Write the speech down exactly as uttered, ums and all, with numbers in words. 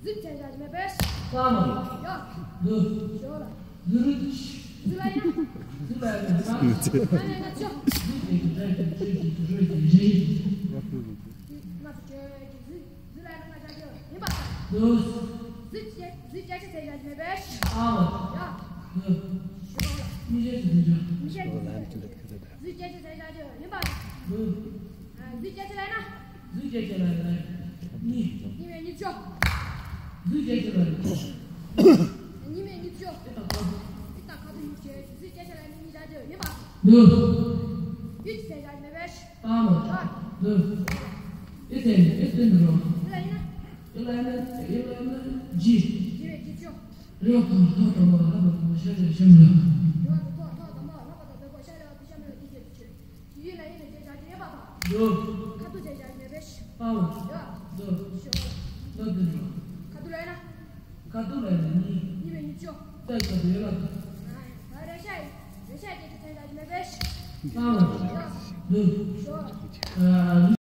གཟིག་བྱས་བཞག་མེད་པས། ས་མ། ཡ། འདི། ཞོ་ལ། གཟིག་རུ། གཟིག་ལ་ཡིན་ན། གཟིག་ལ་ཡིན་ན་ས། ས་ཡིན་ན་ཆོ། གཟིག་བྱས་ཀྱི་བྱས་ཀྱི་བྱས་ཀྱི་བྱས་ཀྱི་བྱས་ཀྱི། ང་ཚོ་བྱས་ཀྱི་གཟིག་གཟིག་ལ་ཡིན་ན་ང་ཚོ་ཡིན་པ། འདི། གཟིག་བྱས་གཟིག་བྱས་ཀྱི་བྱས་བཞག་མེད་པས། ས་མ། ཡ། འདི། ཞོ་ལ། མི་བྱས་ཀྱི་གཟིག་བྱས། མི་བྱས་ཀྱི་གཟིག་བྱས། གཟིག་བྱས་ཀྱི་བྱས་བཞག་ཡིན་པ། འདི། གཟིག་བྱས་ཀྱི་ལ་ཡིན་ན། གཟིག་བྱས་ཀྱི་ལ་ཡིན་ན། གཉིས། གཉིས་མེད་གཉིས་བཅུ། གཟིག་བྱས་ཀྱི་ལ་ཡིན་ན། གཉིས་མེད་གཉིས་བཅུ། ཨི་དང་ཁ་དུ། ཨི་དང་ཁ་དུ་གཉིས་བྱས་གཟིག་བྱས་ཀྱི་ལ་ཡིན་ན་གཉིས་བཞག་ཡིན་པ། འདི། ཡུད་ཀྱི་བྱས་བཞག་མེད་པས། ཨ་མ། ཡ། འདི། ཨི་དེ་ཨི་དེ་འདི་རོ། ཨི་ལ་ཡིན་ན། ཨི་ལ་ཡིན་ན་ཨི་ལ་ཡིན་ན་ཇི། གཉིས་མེད་གཉིས་བཅུ། རེད་ཁོ་ཐོག་དང་པོ་ལྷ་པ་དང་པོ་ཤ་ཆ་ཤམ་ལ། རེད་ཁོ་ཐོག་དང་པོ་ལྷ་པ་དང་པོ་ཤ་ལ་པི་ཤ་མེ་ལ་དེ་བྱས་ཆོད། ཡུལ་ལ་ཡིན་ན་བྱས་བཞག་ཡོད་པ་དང་། འདི། ཁ་ཐུག་བྱས་བཞག་མེད་པས། ཨ་མ། ཡ། འདི། ཞོ། འདི་འདི་རེད། ཁ་ཐུག་ལ་ཡིན་ན། ཁ་ཐུག་ལ་ཡིན་ན་གཉིས། གཉིས་མེད་གཉིས་བཅུ། ས་ཁ་ཐུག་ཡོད་ལ། ཨ་རེ་ཤ་ཡིན། རེ་ཤ་བྱས་ཀྱི་བྱས་བཞག་མེད་པས། ཨ་མ། ཡ། འདི། ཞོ། ཨ།